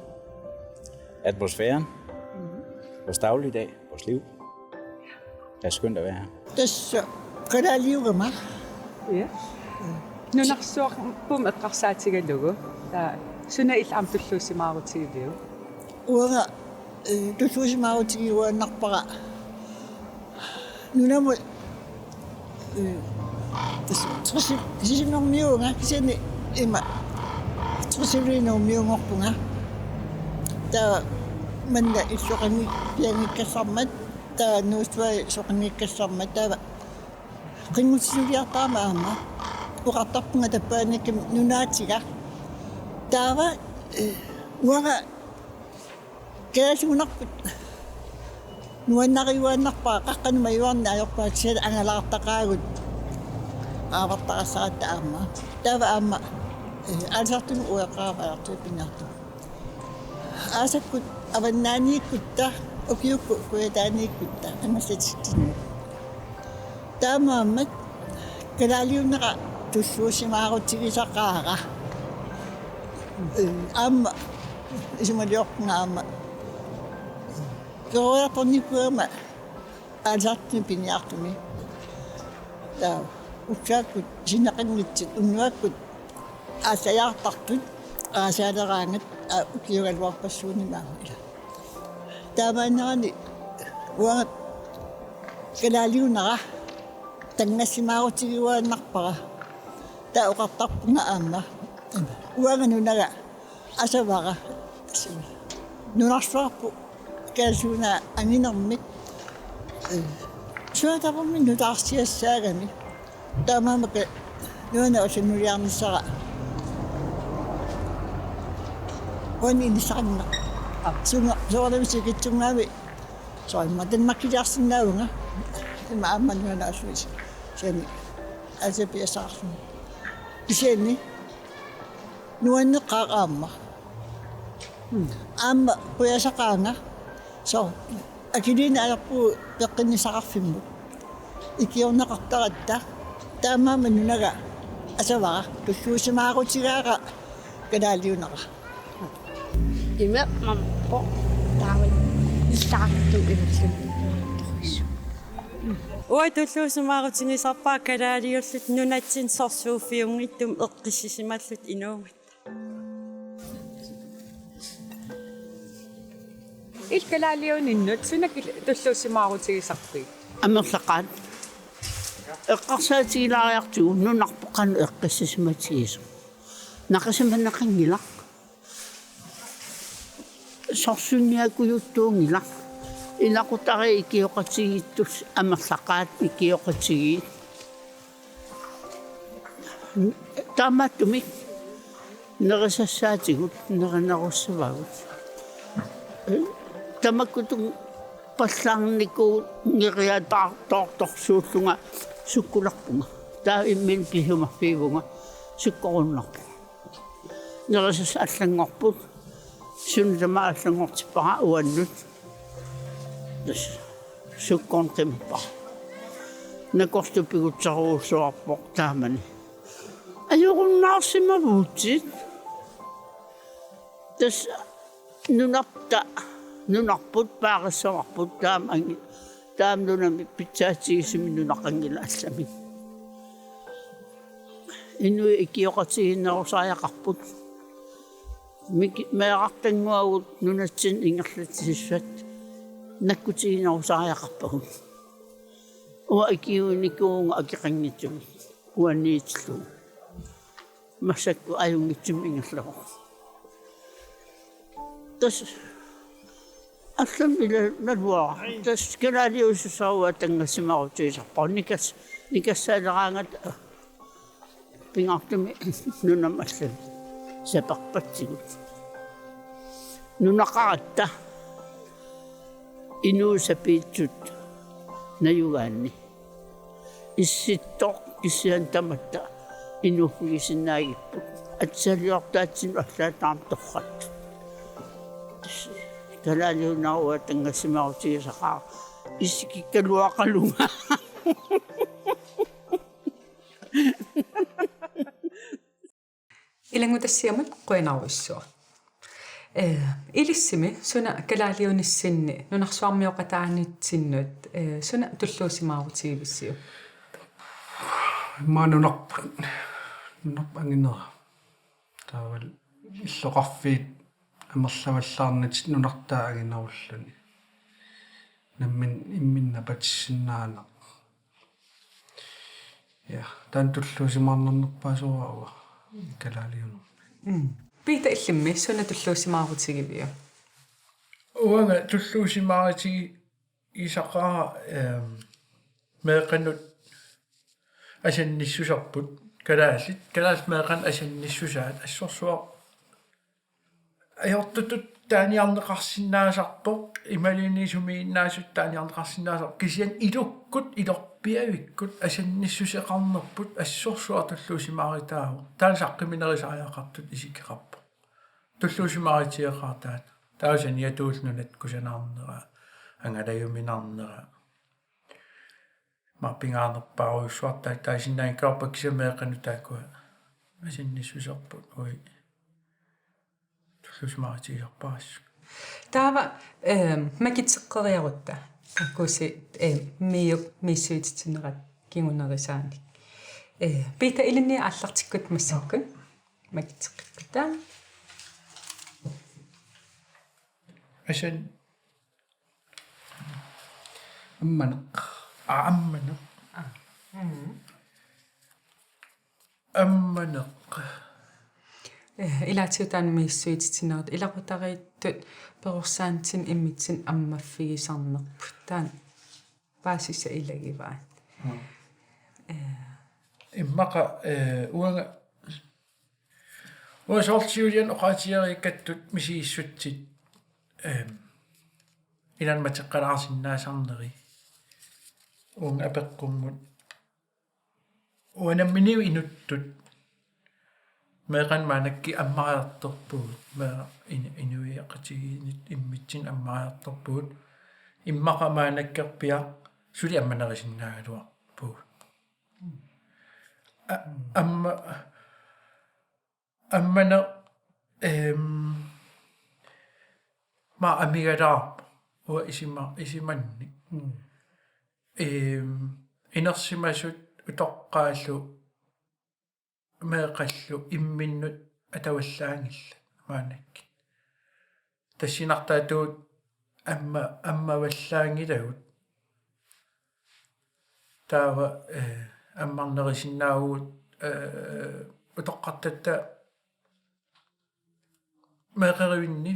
atmosfæren, vores dagligdag, vores liv. Det er skønt at være her. Tassa kalaaliugama. Ja. Nunarsuarput eqqarsaatigalugu. Taava suna illit aamma tulluusimaarutigiviuk? Uanga, ee, tulluusimaarutigiuaannarpara. Nunamut, ee, tassa, tassa, sisamanngorpunga, kisianni ima, tassa, sisamanngorpunga. Taava manna illoqanngik-, pianngikkallarmat, taava nuussuai soqanngikkallarmat, taava qinngussisuliartarama aamma. Oqartarpunga tappavanikkami nunaatiga. Taava, ee, uanga kalaallit nunarput nuannariuaannarpara, qaqqanut majuarneq ajorpara, kisianni angalaartaqaagut aavartarassaratta aamma. Taava aamma, ee, aalisartunut ueqqaavariartut pingaartumik. Aasakkut avannaaniikkutta, ukiukkut kujataaniikkutta, angerlatitsinni. Taamaammat kalaaliunera tulluusimaarutigisaqaara. Ee, aamma isumaliorpunga aamma. Peroriartornikuugama aalisartunut piniartumik. Taava ukiukkut sinneqanngitsut unnuakkut aasajaartartut, aasaaleraangat, aa, ukiugaluarpassuunniit aamma ila. Taamaannerani uanga kalaaliunera tanngassimaarutigiuaannarpara. Taava oqartarpunga aamma. Uanga nunaga asavara. Nunarsuarput kalaallit nunaat anginermik. Ee, suatarummi nutaarsiassaagami. Taamaammat nuanneq asunuliarnissara. Uani inissaqanngilaq. Sunga, soorunami sikitsunngaami. Soorunami Danmarkiliarsinnaavunga. Ima aamma nuanneq asuisi. Kisianni aasiit piareersarluni. Kisianni nuanneqaaq aamma. Aamma qujasaqaanga. Soorlu akiliineq ajorpugut peqqinnissaqarfimmut. Ikiorneqartaratta taamaammat nunaga asavara tulluusimaarutigaara kalaaliunera. Imeq mamarpoq taava illaartu imerlun. Uanga tulluusimaarutigisarpara kalaaliulluta nunatsinni sorsuuffiunngitsumik eqqissisimalluta inuugatta. Illit kalaaliuninnut sunakkut tulluusimaarutigisarpit? Amerlaqaat. Eqqarsaatigilaariartigu nunarput qanoq eqqissisimatigisoq. Naqisimaneqanngilaq. Sorsunniakujuttuunngilaq. Ilaqutariit ikioqatigiittut amerlaqaat ikioqatigiit. Taamaattumik nerisassaatigut nerinerussavagut. Tamakkutut pallaarnikuunngeriataartoortorsuullunga sukkulerpunga. Taava imminut pisumaffiivunga sukkorunnarpunga. Nerisassat allanngorput. Suna tamaat allanngortippara uannut. Tassa sukkorneq qimappara. Nakortup pigutserujussuarpoq taamani. Ajorunnaarsimavutit. Tassa nunarta, nunarput paarissavarput taama angi-, taama nunami pitsaatigisumik nunaqanngilaq allamik. Inuit ikioqatigiinnerusariaqarput. Mik-, meerartannguagut nunatsinni ingerlatsisussat nakkutiginerusariaqarpagut. Uanga ikiuinikuuvunga akeqanngitsumik uaniitillugu. Massakkut ajunngitsumik ingerlavoq. Tassa allamik ila naluara. Tassa kalaaliusussaavoq tanngassimaarutigisarpara. Nikas-, nikassaaleraangata pingaartumik nunamut allamik saperpatsigut. Nunaqaratta inuusat piitsut najugaanni. Issittoq kisianni tamatta inuuffigisinnaagipput. Atisaliortaatsinnut allaat taama torrattut. Kalaaliunera uanga tanngassimaarutigisaqaara isikikkaluaqalunga. Ilanngutassiamut qujanarujussuaq. Eh, ilissimi suna kalaaliunissinni nunarsuarmioqataanitsinnut, eh, suna tulluusimaarutigivisiuk? Immaqa nunarput, nunarput anginera. Taavalu illoqarfiit amerlavallaarnatik nunartaat anginerulluni. Nammineq imminut napatissinnaaneq. Ja, taanna tulluusimaarnarnerpaasoraara kalaaliunermi. Mm. Piita, illimmi suna tulluusimaarutigiviuk? Uanga tulluusimaarutigisaqaara, ehm, meeqqanut asannissuserput, kalaallit, kalaallit meeqqanut asannissusaat assorsuaq ajortutut taaniarneqarsinnaasarpoq, imaluunniit sumiinnaasutut taaniarneqarsinnaasarpoq, kisianni ilukkut ilorpiavikkut asannissuseqarnerput assorsuaq tulluusimaarutaavoq. Taanna saqqummiunnerisariaqartutut isikkoqarpoq. Tulluusimaarutigeqaara taanna. Taava saniatigut nunat kusanarnera, angalajuminarnera. Aamma pingaarnerpaarujussuartaat taasinnaanngikkaluarpakka, kisianni meeqqanut taakkua asannissuserput, ui. Tulluusimaarutigisarpara assut. Taava, ehm, makitseqqeriarutta. Takusi, ehm, MIO-p misissuititsinerat kingunerisaanik. Eh, Piita, ilinniit aallartikkutta massakkut. Makitseqqikkutta. Asan. Ammaneq. Aa, ammaneq. Aa. Mm. Ammaneq. Eh, ilaatigut taanna misissuititsinerit ilaqutariittut perorsaantinik immitsinnut ammaffigisarnerput. Taanna paasissaq ilagivaat. Mm. Eh. Immaqa, eh, uanga Uanga soorlu siuliani oqaatigereerikkattut misissuitsit, ehm, ilaanni mateqqalaarsinnaasarneri. Uunga apeqqummut. Uanga nammineq inuttut. Meeqqanut maannakkut ammariartorpugut. Meeqqat in-, inuiaqatigiinnut immitsinnut ammariartorpugut. Immaqa maannakkorpiaq suli ammanerusinnaagaluarpoq. Puh. A-, amma-, ammaneq, ehm, ma amigalaarpoq uanga isima-, isimanni. Mm. Ehm, inersimasut utoqqaallu meeqqallu imminnut atavallaanngillat maannakkut. Tassunartaatut amma-, ammavallaanngilagut. Taava, eh, ammarnerisinnaavugut, eh, utoqqartatta meeqqerivinni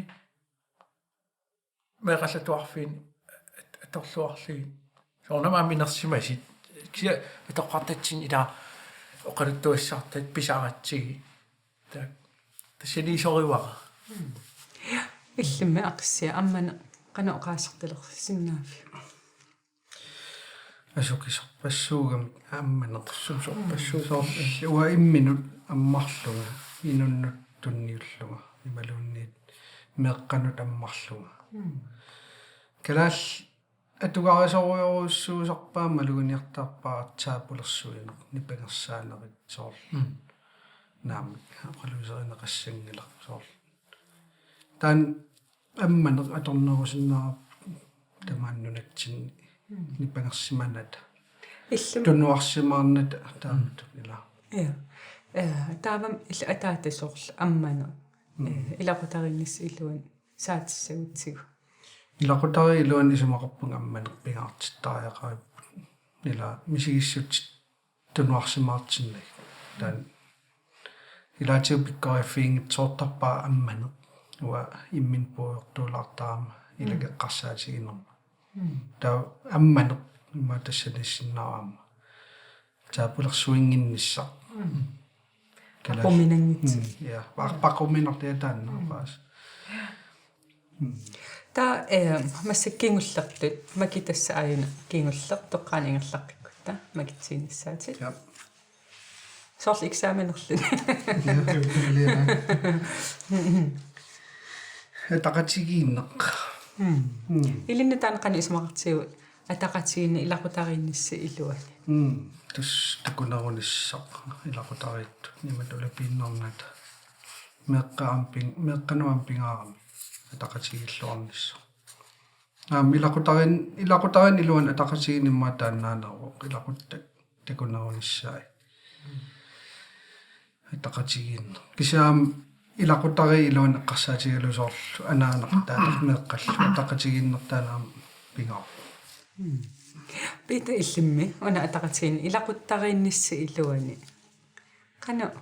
meeqqallu atuarfiini at-, atorluarlugit. Soorunami aamma inersimasut. Kisianni utoqqartatsinni ila oqaluttuassartat pisaratsigit. Taak. Tassaniisorivara. Illimmi Aqissia ammaneq qanoq oqaasertalersinnaaviuk? Asukisorpassuugamik ammaneq. Asukisorpassuugamik. Soorlu uanga imminut ammarlunga, inunnut tunniullunga, imaluunniit meeqqanut ammarlunga. Mm. Kalaallit atugarisorujorujussuusarpara maluginiartarpara taapulersuineq, nipangersaanerit soorlu. Mm. Naamik, oqaluuserineqassanngilaq soorlu. Taanna ammaneq atornerusinnaavarput tamaani nunatsinni nipangersimanata. Illimmi. Tunuarsimaarnata taamatut ila. Ja. Eh, taavami illit ataata soorlu ammaneq. Mm. Eh, ilaqutariinnissap iluani saatissagutsigu. Ilaqutariit iluanni isumaqarpunga ammaneq pingaartittariaqaripput. Ila misigissutsit tunuarsimaartinnagit. Taanna ilaatigut pikkoriffiginngitsoortarpara ammaneq. Uanga imminut puigortuulaartarama ilaa eqqarsaatiginerma. Mm. Taava ammaneq immaqa tassaniissinnaavara aamma taapulersuinnginnissaq. Mm. Kalaallit. Paquminanngitsoq. Mm, ja. Pa-, paquminartoq taanna. Mm. Paas. Mm. Taava, eh, massakkut kingullertut, makitassat aajuna kingulleq, toqqaannaq ingerlaqqikkutta, makitsiinissaatit. Ja. Soorlu eksamenerluni. Ja, ja. Ataqatigiinneq. Mm. Mm. Ilinnut taanna qanoq isumaqartigiuk ataqatigiinneq ilaqutariinnissap iluani? Mm. Tassa takunerunissaq ilaqutariittut imatut ulapiinnarnata. Meeqqat aamma ping-, meeqqanut aamma pingaarami ataqatigiilluarnissaq. Aamma ilaqutariin-, ilaqutariinni iluani ataqatigiinneq immaqa taannaaneruvoq, ilaquttat takunerunissaat. Ataqatigiinneq. Kisianni aamma ilaqutariit iluani eqqarsaatigalugu soorlu anaanaq taava meeqqallu ataqatigiinneq taanna aamma pingaarpoq. Mm. Peter, illimmi una ataqatigiinneq ilaqutariinnissap iluani? Qanoq?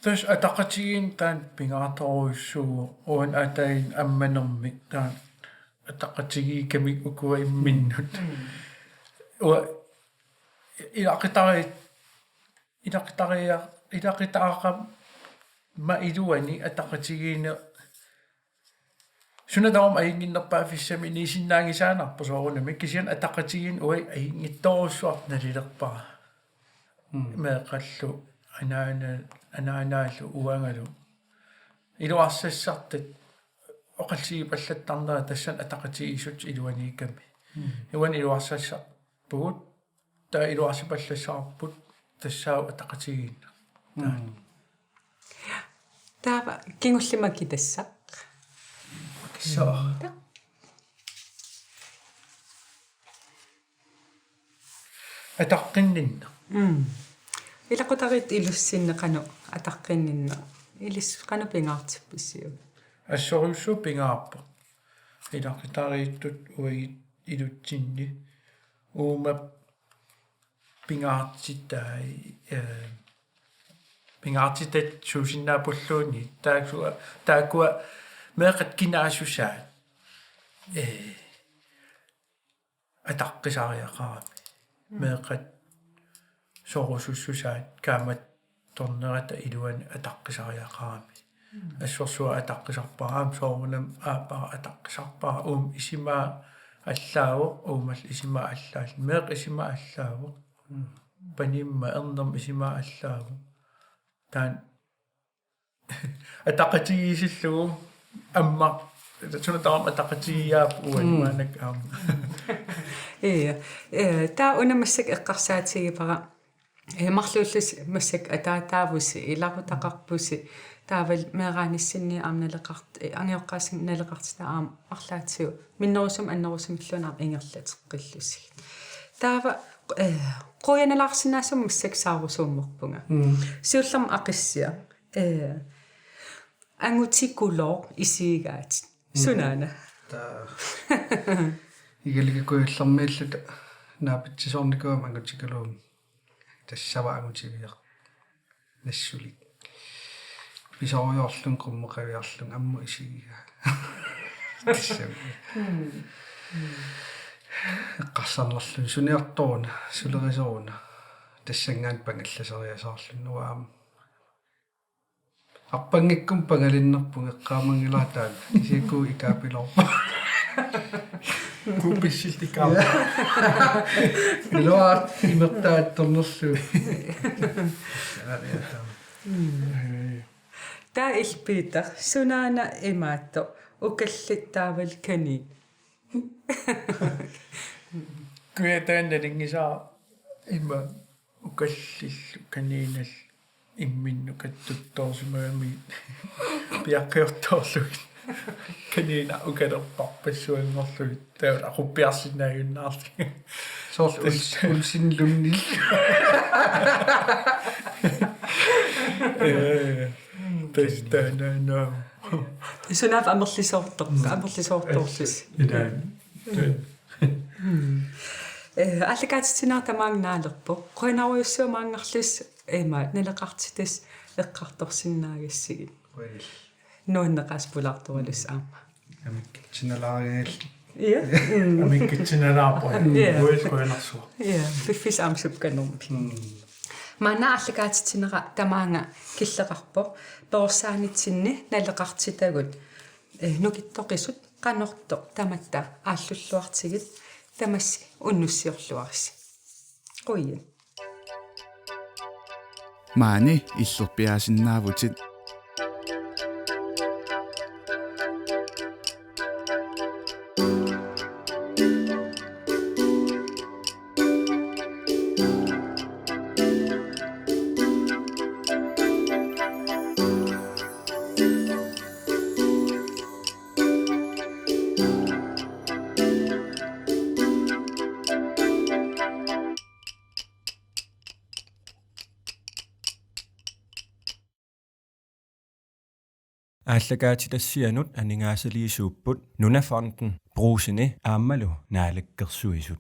Tassa ataqatigiinneq taanna pingaartorujussuuvoq, uani ataani ammanermi taanna ataqatigiikkamik ukua imminnut. Mm. Uanga ilaqutariit, ilaqutaria-, ilaqutariaqarama iluani ataqatigiinneq suna tamarmi ajunnginnerpaaffissamik inuusinnaanngisaannarpoq soorunami, kisianni ataqatigiinneq uagut ajunngitsorujussuartut nalilerpara. Mm. Meeqqallu, anaana-, anaanaallu, uangalu. Iluarsassartut oqaluuseriipallattarnerat tassani ataqatigiissut iluaniikkami. Mm. Uani iluarsassarpugut, taava iluarsipallassavarput tassaavoq ataqatigiinneq. Mm. Taava kingulleq makitassaq. Makissavara. Ta- Ataqqinninneq. Mm. Ilaqutariit ilussinni qanoq ataqqinninneq? Ilis-, qanoq pingaartippisiuk? Assorujussuaq pingaarpoq. Ilaqutariittut uagut ilutsinni uuma pingaartitai, eh, pingaartitat suusinnaappulluunniit, taakkua, taakkua meeqqat kinaassusaat, eh, ataqqisariaqarami. Mm. Meeqqat sorusussusaat kaammattornerata iluani ataqqisariaqarami. Mm. Assorsuaq ataqqisarpara, aamma soorunami aappara ataqqisarpara, uuma isumaa allaavoq, uumallu isumaa allaallugu, meeqqat isumaa allaavoq. Mm. Panimma ernerma isumaa allaavoq. Taanna ataqatigiissillugu aamma, suna tamarmi ataqatigiiaapput uani. Mm. Maannakkut aamma. Ja, ja, taava una massakkut eqqarsaatigivara, eh, marluullusi massakkut ataataavusi, ilarutaqarpusi, taavalu meeraanissinni aamma naleqart-, eh, angajoqqaassinni naleqartitat aamma arlaatigut minnerusumik annerusumilluunniit aamma ingerlateqqillusigit. Taava, eh, quianalaarsinnaasumik massakkut saarusuummerpunga. Mm. Siullermik Aqissiaq, eh, angutikulooq isigigaatit. Mm. Sunaana? Taava. Igaliku Kujallermiilluta naapitsisoornikuugama angutikulooq. Tassava angutiviaq. Nassulik. Pisorujoorlunga qummukaviarlunga ammut isigigaa. Tassami. Mm. Mm. Eqqarsarnerluni suniartoruna, sulerisoruna. Tassanngaanniit pangallaseriasaarluni uanga aamma. Arpanngikkuma pangalinnerpunga eqqaamanngilara taanna. Kisianni ikaapiloorpoq. Kuupissilluta ikaarpoq. Iluaat imertaa attornerlugu. Mm. Taava Peter, sunaana imaattoq, ukallit taavalu kaniinit? Kujataanna nalunngisara ima ukallillu kaniinallu imminnut kattuttoorsimagamigit piaqqiortoorlugit. Kaniinat ukalerparpassuanngorlugit. Taava aquppiarsinnaajunnaarlugit. Soorlu Uls-, Ulsin Lundil. Ee, tassa taanna. Sunaaffa amerlisoortor-, amerlisoortorlusi. Ilaa. Mm. Eh, aallakaatitsineq tamaanga naalerpoq. Qujanarujussuaq maanngarlusi, eh, ima naleqartitat eqqartorsinnaagassigit. Qujanaq. Nuanneqaaq pulaartoralusi aamma. Amikkatsinalaarigaluarlunga. Ja. Mm. Amikkatsinalaarpoq. Ja. Uis qujanarsuaq. Ja, piffissaq aamma sukkanermik. Mm. Maanna aallakaatitsinera tamaanga killeqarpoq. Perorsaanitsinni naleqartitagut, eh, nukittoqisut qanortoq tamatta aallulluartigit, tamassi unnussiorluarisi. Qujan. Maani illerpiaasinnaavutit. Aallakaatitassianut aningaasaliisuupput Nunafonden, Brugseni aammalu Naalakkersuisut.